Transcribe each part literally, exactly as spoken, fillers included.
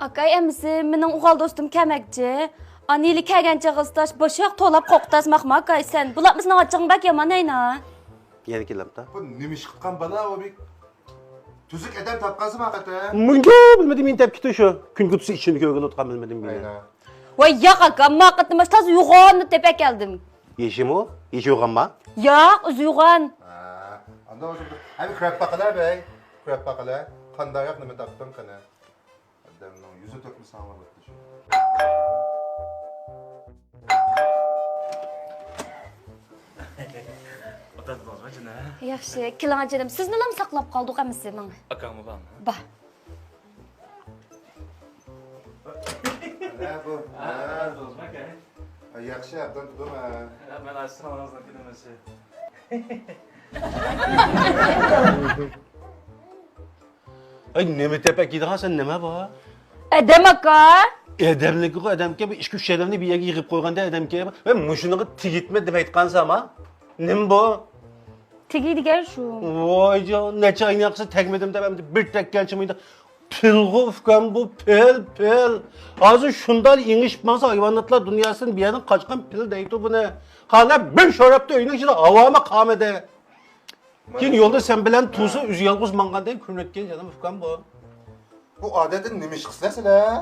ئاكاي، ئەمىسە مېنىڭ ئوغۇل دوستۇم كەلمەكچى. ئانا، ھېلى كەلگەن چېغىزدا باشاق توۋلاپ قوقۇتاسماقمۇ ئاكاي سەن؟ بۇلارمۇ سېنىڭ ئاچچىقىڭ بەك يامان ئەينا. يەنە كېلەمتا؟ بۇ نېمە ئىش قىلغان بالا ئۇ بىك؟ تۈزۈك ئادەم تاپقانسىما قېتىم؟ مۇنچە بىلمىدىم، مېنى تەپ كېتىۋ شۇ. كۈنگۈتىسى ئىچىمدە كۆرگىلى ئوتقان بىلمىدىم مېنى. ئاينا. ۋاي ياق ئاكا، ما قېتىم تازا يوغاننى تېپىپ ئەكەلدىم. يېشىمۇ؟ يېشى يوغانما؟ ياق، ئۆزى يوغان. ھە، ئاندا بولسا بىر، ھە، بىر كۆرۈپ باقىلە بەي. كۆرۈپ باقىلە. قانداقراق نېمە تاپتىڭ قېنى؟ ئادەمنىڭ يۈزى تۆكمىسەڭلا بولدى شۇ. ئولتۇردىڭىزمۇ جېنىم؟ ياخشى، كېلىڭە جېنىم. سىزنىلا ساقلاپ قالدۇق ئەمىسە ماڭا. ئاكاڭمۇ بارمۇ؟ بار. ھە، بۇ. ھە. ئولتۇردىڭىزمۇ ئاكا؟ ھە، ياخشى، ئابدان تۇردۇم، ھە. ھە، مەن ئاشۇ سىڭلىڭىزنىڭ كىنىمىسى. ئەي، نېمە تېپىپ ئەكىيدىغان سەن، نېمە بار؟ ئادەم ئاكا. ئادەملىكىغۇ ئادەمكەن، بىر ئىككى ئۈچ ئادەمنى بىر يەرگە يىغىپ قويغاندا ئادەمكەن. ۋە مۇشۇنىڭغا تېگىتمە دەپ ئېيتقانسەن، ھە؟ نېمە بۇ؟ تېگىدىگەن شۇ. ۋايجان، نەچچە ئاينى ياقسا تەگمىدىم دەپ، ئەمدى بىر تەگكەنچە مۇنداق. پىلغۇ ئۇكام بۇ، پىل، پىل. ھازىر شۇنداق ئېڭىشىپ ماڭسا، ھايۋاناتلار دۇنياسىدىن بۇ يەردىن قاچقان پىل دەيدۇ بۇنى. قانداق بىر شوراپتۇ ئۆينىڭ ئىچىدە ھاۋامۇ قالمىدى. كېيىن يولدا سەن بىلەن تۇرسا، ئۆزى يالغۇز ماڭغاندەك كۆرۈنۈۋەتكەن جېنىم ئۇكام بۇ. بۇ ئادەتتە نېمە ئىش قىلىسىلەر سىلەر؟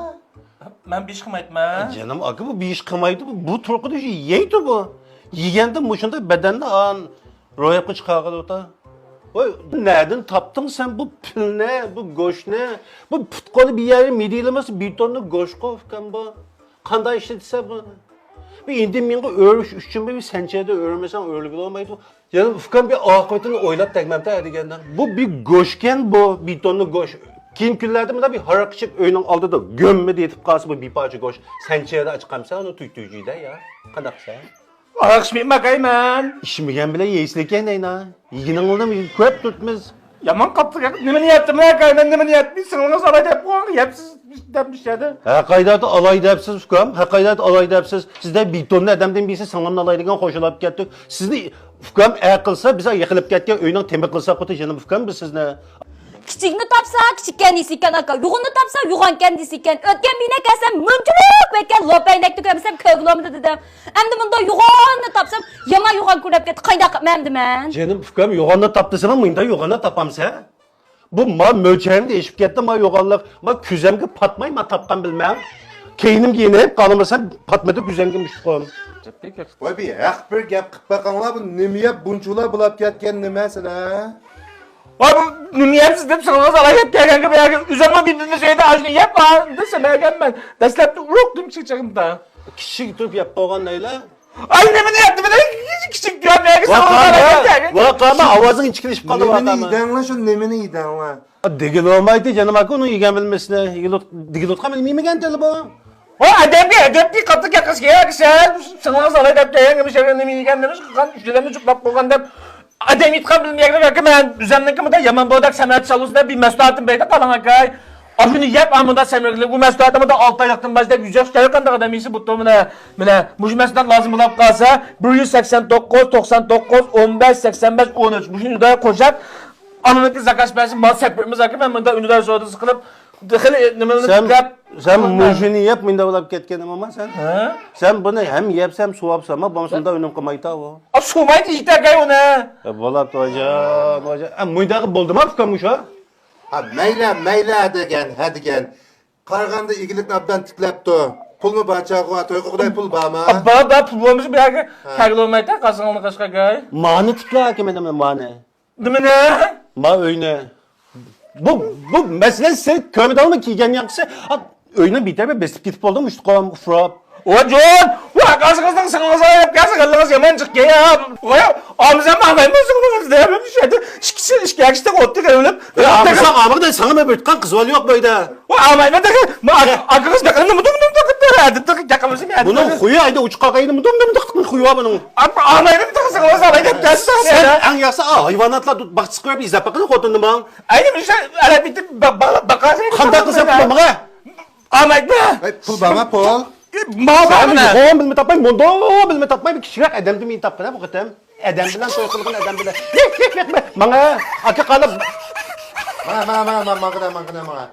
مەن بىر ئىش قىلمايتتىم. جېنىم ئاكا، بۇ بىر ئىش قىلمايدۇ، بۇ، بۇ تۇرقىدا يەيدۇ بۇ. يېگەندە مۇشۇنداق بەدەننى ئان روياپقا چىقارغىلى ئوتا. ۋاي، نەدىن تاپتىڭ سەن بۇ پىلنى، بۇ گۆشنى؟ بۇ پۇت-قولى بىر يەرگە مىدىرلىمىسا، بېتوننىڭ گۆشى ئۇكام بۇ. قانداق ئىشلىتىسەن بۇنى؟ بۇ ئىندىمىنغا ئۆرۈش ئۈچۈن بىر سەنچەدە ئۆرمىسەڭ ئۆرۈلگىلى بولمايدۇ. يەنە ئۇكام بىر ئاقىۋىتىنى ئويلاپ تەگمەمتە دېگەندە. بۇ بىر گۆشكەن بۇ، بېتوننىڭ گۆشى. كېيىن كۈنلەردە مۇنداق بىر ھاراق ئىچىپ ئۆينىڭ ئالدىدا گۆممىدە يېتىپ قالسا بۇ بىر پارچە گۆش. سەنچەدە ئاچقانمسەن ئۇنى تۈي-، تۈيجۈيدە يا. قانداق قىلسا؟ ئاراق ئىچمەيمەن ئاكاي مەن. ئىچمىگەن بىلەن يەيسىلىكەن ئەينا. يېگىنىڭلارنى كۆرۈپ تۇرىمىز. يامان قاپتۇ. نېمىنى يەتتىم ئاكاي مەن، نېمىنى يەتتىم؟ سىڭلىڭىز ئالاي دەپ قويغان يەپسىز دەپ ئىشلەدى. ھەقايدات ئالاي دەپسىز ئۇكام، ھەقايدات ئالاي دەپسىز. سىزدە بېتوننى ئادەمدىن بىرسى سىڭلىمنى ئالاي دېگەن خوش بولاپ كەتتۇق. سىزنى ئۇكام ئە قىلسا، بىز يىقىلىپ كەتكەن ئۆينىڭ تېمى قىلساق خوتى جېنىم ئۇكام بىز سىزنى. كىچىكنى تاپسا كىچىككەن دېسىكەن ئاكا، يوغاننى تاپسا يوغانكەن دېسىكەن. ئۆتكەن بىنە كەلسەم مۇنچىلىك بەككەن لوپەينەكتە كۆرمىسەم كۆرگىلى بولمىدى دېدىم. ئەمدى مۇنداق يوغاننى تاپسام يامان يوغان كۆرۈنۈپ كەتتى. قانداق قىلىمەن ئەمدى مەن؟ جېنىم ئۇكام يوغاننى تاپتى دېسىڭىز مۇنداق يوغاننى تاپامسەن؟ بۇ ما مۆلچەرنى ئېشىپ كەتتى ما يوغانلىق. ما كۆزەمگە پاتماي ما تاپقان بىلمەڭ. كەينىمگە يېنىپ قالمىسام پاتمىدى كۆزەمگە مۇشتۇقۇم. ۋاي بىر ھەق بىر گەپ قىپ باقاڭلار، بۇ نېمە يەپ بۇنچىلا بولاپ كەتكەن نېمە سىلەر؟ ۋاي بۇ نېمە يەپسىز دەپ سىڭلىڭىز ئالاي دەپ كەلگەنگە بۇ يەرگە ئۆزۈڭمۇ بىردىنلا سۆيدى ئاشۇنى يەپ ئاندىن سەمەگەنمەن. دەسلەپتە ئۇرۇقتىم كىچىك چېغىمدا. كىچىك تۇرۇپ يەپ قويغان دەيلا. ئاي نېمىنى يەپ نېمىنى كىچىك دېگەن يەرگە سىڭلىڭىز ئالاي دەپ كەلگەن. ۋاقاما ئاۋازىڭ ئىچكىلىشىپ قالدى ۋاقاما. نېمىنى يېدىڭلار شۇ نېمىنى يېدىڭلار؟ دېگىلى بولمايتتى جېنىم ئاكا ئۇنىڭ يېگەن بىلمىسىنى. دېگىلى ئوتقان بىلمىگەن تېلى بۇ. ۋاي ئادەمگە ئەدەپنى قاتتىق گەپ قىلىش كېرەك سەن. سىڭلىڭىز ئالاي دەپ كەلگەن مۇشۇ يەرگە نېمە يېگەن نېمە قىلغان ئۈچ ئادەمنى جۇقلاپ قويغان دەپ. ئادەم ئېيتقان بىلمىگەن ئاكا مەن ئۆزۈمنىڭكى مۇنداق يامان بولدى سەمرەت چالغۇسى دەپ بىر مەھسۇلاتىم بەردى قالاڭ ئاكاي. ئاشۇنى يەپ ئا مۇنداق سەمرىگىلى بۇ مەھسۇلاتنى مۇنداق ئالتە ئايلىقتىن باشلاپ يۈزەك شەھەر قانداق ئادەم يېسە بۇتۇ مانا. مانا مۇشۇ مەھسۇلات لازىم بولاپ قالسا بىر يۈز سەكسەن توققۇز، توقسان توققۇز، ئون بەش، سەكسەن بەش، ئون ئۈچ مۇشۇنى قوشاپ ئانىڭكى زاكاز بەرسە مال سەپىرىمىز ئاكا مەن مۇنداق ئۈندىدار سودىسى قىلىپ خېلى نېمىنى سەن، دەپ سەن مۇشۇنى يەپ مۇنداق بولاپ كەتكەن ئەمما سەن. ھە؟ سەن بۇنى ھەم يەپسەن سوۋاپ سالما بولمىسا مۇنداق ئۈنۈم قىلمايتا ئۇ. ئا سومايدى يېتەكەي ئۇنى. بولاپتۇ ۋاجان ۋاجان. ئە مۇنداقى بولدىما ئۇكام مۇشۇ؟ ھە مەيلى مەيلى دېگەن ھە دېگەن. قارىغاندا ئىگىلىكنى ئابدان تىكلەپتۇ. پۇلمۇ بار چاغۇ، تويغا قۇداي پۇل بارمۇ؟ بار بار پۇل بولمىسا بۇ يەرگە كەلگىلى بولمايتا قازىڭىڭنى قاشقا كەي. مانى تىكلە ئاكا مېنىڭ مانى. نېمىنى؟ ما ئۆينى. بۇ، بۇ مەسىلەن سىز كۆرمىدىڭمۇ كىيگەن ياقىسى؟ ئا، ئۆينىڭ بىر تەرىپى بېسىپ كېتىپ بولدى مۇشتۇقۇم ئۇفراپ. ۋاجون! ۋا قازىڭىزنىڭ سىڭلىڭىزغا ئايلاپ كەلسە غىللىڭىز يامان چىقكەن يا. ۋاي ئامىسام ئاغايمۇ سىڭلىڭىز دەپ شۇ يەردە ئىككى كىشى ئىككى ئەكشىدە ئوتتى قىلىپ. ئامىسام ئامىغىدە ساڭا نۆۋەت ئۆتكەن قىز بالا يوق بۇ ئۆيدە. ۋاي ئامايمەن دەگە ئاكىڭىز بېقىنى مۇدۇم مۇدۇم تېقىپ بەردى تېقىپ ياقىمىزنى بەردى. بۇنىڭ خۇيى ئايدا ئۇچقاق ئايدا مۇدۇم مۇدۇم تېقىپ خۇيى بار بۇنىڭ. ئامايمەن دېگە سىڭلىڭىز ئالاي دەپ كەلسە سەن ئەڭ ياخشى ھايۋاناتلار باغچىسىغا كىرىپ ئىزدەپ باققىلى خوتۇننى ماڭ. ئەينى مۇشۇ ئەلەپ ئېتىپ باققانسىز. قانداق قىلسا بولىدۇ ماڭا؟ ئامايتما. ۋاي پۇل بارما پۇل؟ ماۋۇ سەن بارمۇ؟ يوغان بىلمە تاپماي مۇنداق بىلمە تاپماي بىر كىچىكرەك ئادەمدىن مېنى تاپقىنا بۇ قېتىم. ئادەم بىلەن توي قىلغىن ئادەم بىلەن. ماڭا ئاكا قالىپ. ماڭا ماڭا ماڭا ماڭا ماڭا ماڭا.